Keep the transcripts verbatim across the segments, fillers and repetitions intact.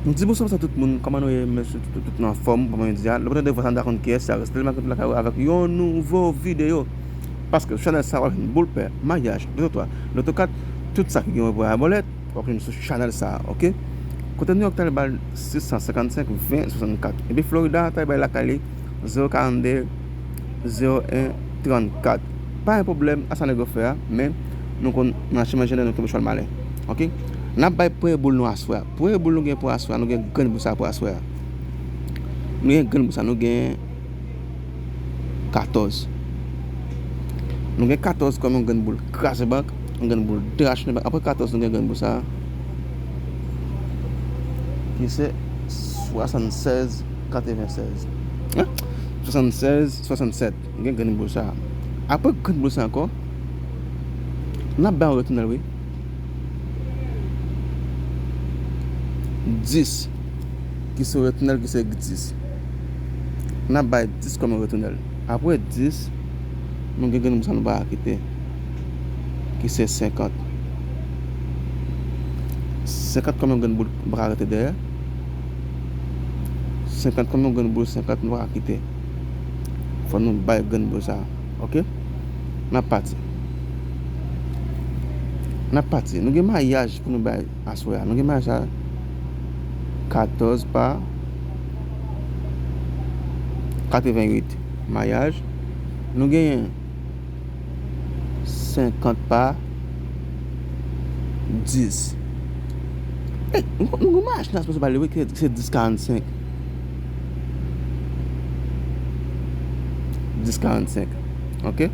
Nou di bonswa, bonswa tout moun, kòman nou ye, mesye, tout, tout, tout nou anfòm, kòman yo di a, lè w tande vwa sa, nou ta konn kiyès se, Aristel Marc Lacaille avèk yon nouvo videyo. Paske sou chanèl sa, w ap jwenn boul pè, mayaj, loto twa, loto kat, tout sa ki gen pou a bòlèt, w ap jwenn sou chanèl sa, oke? Kote New York ta al ba l sis san senkannsenk, ven swasannkat. Epi Florida ta al bay lakay li, zewo karannde, zewo en trannkat. Pa gen pwoblèm a sa nèg yo fè a, men nou konn nan chemen jenè nou kenbe chwal malen. Oke? N ap bay premye boul nou aswè a. Premye boul nou gen pou aswè a, nou gen grenn boul sa pou aswè a. Nou gen grenn boul sa, nou gen katòz. Nou gen katòz kòm yon grenn boul kraze bank, yon grenn boul drache nan bank. Apre katòz, nou gen grenn boul sa, ki se swasannsèz katrevennsèz. Hein? Swasannsèz swasannsèt. Gen grenn boul sa. Apre grenn boul sa ankò, n ap bay yon retounèl, wi. Dis, ki se yon retounèl, ki se dis. N ap bay dis kòm yon retounèl. Apre dis, nou gen grenn boul sa nou pa ka kite, ki se senkant. Senkant kòm yon grenn boul, nou pa ka rete dèyè. Senkant kòm yon grenn boul, senkant nou pa ka kite. Fò nou bay grenn boul sa, oke? N ap pati. N ap pati. Nou gen mayaj pou nou bay aswè a. Nou gen mayaj sa, katòz pa katreventuit. Mayaj. Nou genyen senkant pa dis. Ey, nou, nou gen mayaj la, se pa li, wi, ki se dis karannsenk. Dis karannsenk. Oke?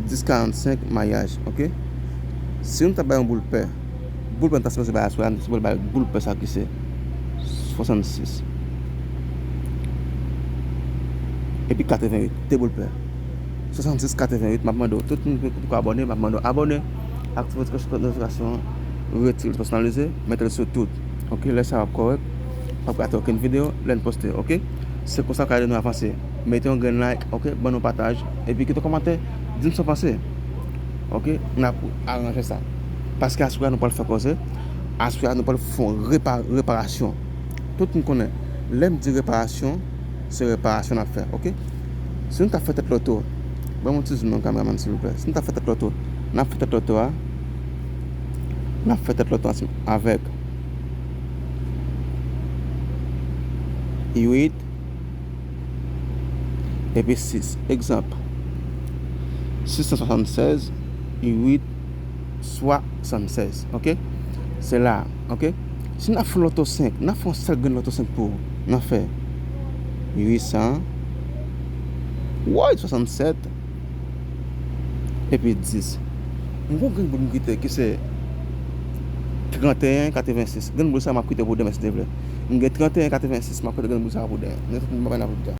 Dis karannsenk mayaj, oke? Si nou ta bay yon boul pè, boul pè nou ta sipoze bay aswè a, nou sipoze bay boul pè sa ki se swasannsis. Epi katreventuit, de boul pè. Swasannsis katreventuit, m ap mande w, tout moun ki poko abòne, m ap mande w abòne, aktive klòch notifikasyon an, retire l pèsonalize, mete l sou tout. Oke, lè sa w ap kòrèk, w ap rate okenn videyo, lè n poste, oke? Se konsa w ka ede nou avanse. Mete yon grenn like, oke? Ban nou pataj, epi kite yon kòmantè, di n sa w panse. Oke? N ap aranje sa. Paske aswè a nou pral fè koze, aswè a nou pral fè yon repa-, reparasyon. Tout moun konnen, lè m di reparasyon, se reparasyon n ap fè, oke? Si nou ta fè tèt loto, ban m yon ti zoom nan kameramann, silvouplè. Si nou ta fè tèt loto, n ap fè tèt loto a, n ap fè tèt loto ansanm avèk uit, epi sis. Egzanp, sis san swasannsèz, uit, swasannsèz, oke? Se la, oke? Si n ap fè loto senk, n ap fè yon sèl grenn loto senk pou ou. N ap fè uit san, woy, swasannsèt, epi dis. M gon grenn boul m kite ki se tranteyen katrevensis. Grenn boul sa m ap kite pou demen si Dye vle. M gen tranteyen katrevensis, m ap kite grenn boul sa pou demen. Men tout moun pa nan pita.